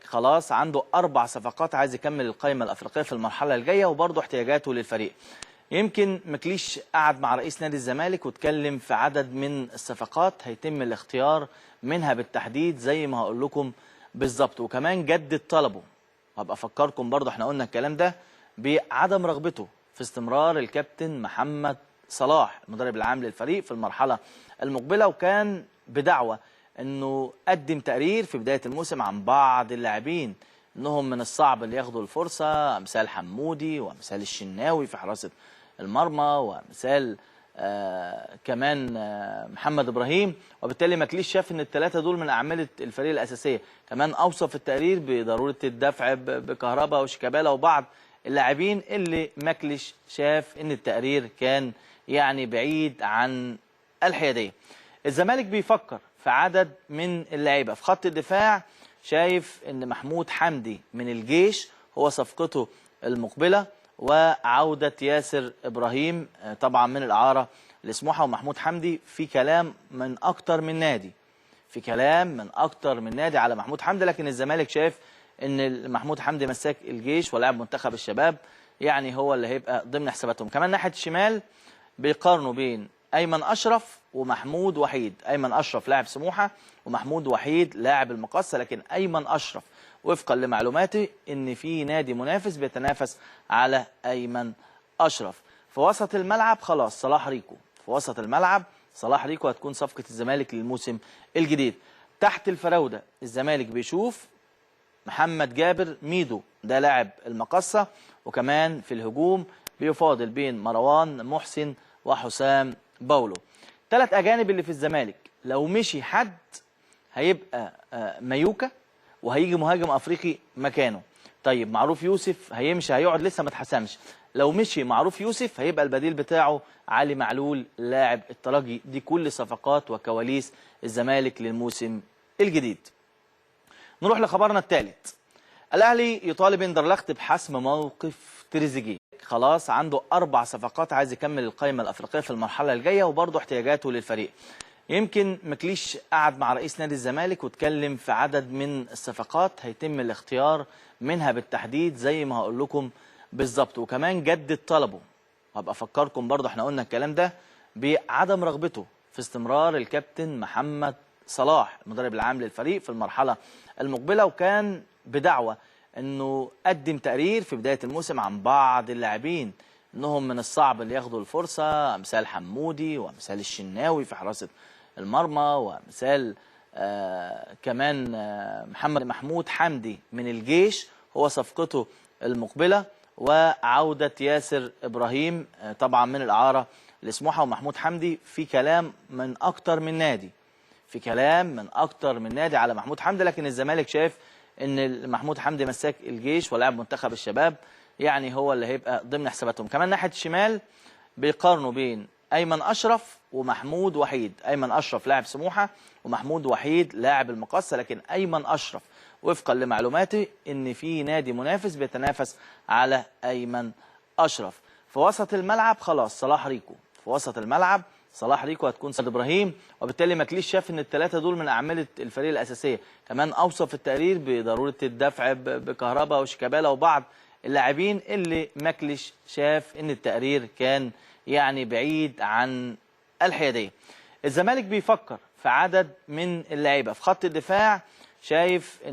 خلاص عنده 4 صفقات عايز يكمل القائمة الأفريقية في المرحلة الجاية، وبرضه احتياجاته للفريق. يمكن مكليش قعد مع رئيس نادي الزمالك واتكلم في عدد من الصفقات هيتم الاختيار منها بالتحديد زي ما هقول لكم بالظبط، وكمان جدد طلبه. هبقى افكركم برضه احنا قلنا الكلام ده بعدم رغبته في استمرار الكابتن محمد صلاح المدرب العام للفريق في المرحلة المقبلة، وكان بدعوة انه قدم تقرير في بداية الموسم عن بعض اللاعبين انهم من الصعب اللي ياخدوا الفرصة، امثال حمودي وامثال الشناوي في حراسة المرمى وامثال كمان محمد ابراهيم، وبالتالي ماكليش شاف ان الثلاثة دول من اعمدة الفريق الاساسية. كمان اوصف التقرير بضرورة الدفع بكهرباء وشيكابالا وبعض اللاعبين اللي ماكليش شاف ان التقرير كان يعني بعيد عن الحيادية. الزمالك بيفكر في عدد من اللعيبة في خط الدفاع، شايف ان محمود حمدي من الجيش هو صفقته المقبلة، وعوده ياسر ابراهيم طبعا من الاعارة لسموحه. ومحمود حمدي في كلام من اكتر من نادي، في كلام من اكتر من نادي على محمود حمدي، لكن الزمالك شايف ان محمود حمدي مساك الجيش ولاعب منتخب الشباب يعني هو اللي هيبقى ضمن حساباتهم. كمان ناحية الشمال بيقارنوا بين ايمن اشرف ومحمود وحيد. ايمن اشرف لاعب سموحه ومحمود وحيد لاعب المقصه، لكن ايمن اشرف وفقا لمعلوماتي ان في نادي منافس بيتنافس على ايمن اشرف. في وسط الملعب خلاص صلاح ريكو، في وسط الملعب صلاح ريكو هتكون صفقة الزمالك للموسم الجديد. تحت الفراوده الزمالك بيشوف محمد جابر ميدو ده لاعب المقصه، وكمان في الهجوم بيفاضل بين مروان محسن وحسام باولو. 3 أجانب اللي في الزمالك لو مشي حد هيبقى مايوكا وهيجي مهاجم أفريقي مكانه. طيب معروف يوسف هيمشي هيقعد لسه ما اتحسمش، لو مشي معروف يوسف هيبقى البديل بتاعه علي معلول لاعب الترجي. دي كل صفقات وكواليس الزمالك للموسم الجديد. نروح لخبرنا الثالث. الأهلي يطالب اندرلخت بحسم موقف تريزيجيه. خلاص عنده 4 صفقات عايز يكمل القائمة الأفريقية في المرحلة الجاية، وبرضه احتياجاته للفريق. يمكن ماكليش قعد مع رئيس نادي الزمالك واتكلم في عدد من الصفقات هيتم الاختيار منها بالتحديد زي ما هقول لكم بالظبط، وكمان جدد طلبه. هبقى افكركم برضه احنا قلنا الكلام ده بعدم رغبته في استمرار الكابتن محمد صلاح المدرب العام للفريق في المرحلة المقبلة، وكان بدعوة انه قدم تقرير في بداية الموسم عن بعض اللاعبين انهم من الصعب اللي ياخدوا الفرصة، امثال حمودي وامثال الشناوي في حراسة المرمى وامثال كمان محمد محمود حمدي من الجيش هو صفقته المقبلة، وعودة ياسر ابراهيم طبعا من الاعارة لسموحة. ومحمود حمدي في كلام من اكتر من نادي، في كلام من اكتر من نادي على محمود حمدي، لكن الزمالك شايف ان محمود حمدي مساك الجيش ولاعب منتخب الشباب يعني هو اللي هيبقى ضمن حساباتهم. كمان ناحية الشمال بيقارنوا بين ايمن اشرف ومحمود وحيد. ايمن اشرف لاعب سموحه ومحمود وحيد لاعب المقصه، لكن ايمن اشرف وفقا لمعلوماتي ان في نادي منافس بيتنافس على ايمن اشرف. في وسط الملعب خلاص صلاح ريكو، في وسط الملعب صلاح ريكو هتكون سيد ابراهيم، وبالتالي ماكليش شاف ان الثلاثة دول من اعمدة الفريق الاساسية. كمان اوصف التقرير بضرورة الدفع بكهرباء وشيكابالا وبعض اللاعبين اللي ماكليش شاف ان التقرير كان يعني بعيد عن الحيادية. الزمالك بيفكر في عدد من اللعيبة في خط الدفاع، شايف ان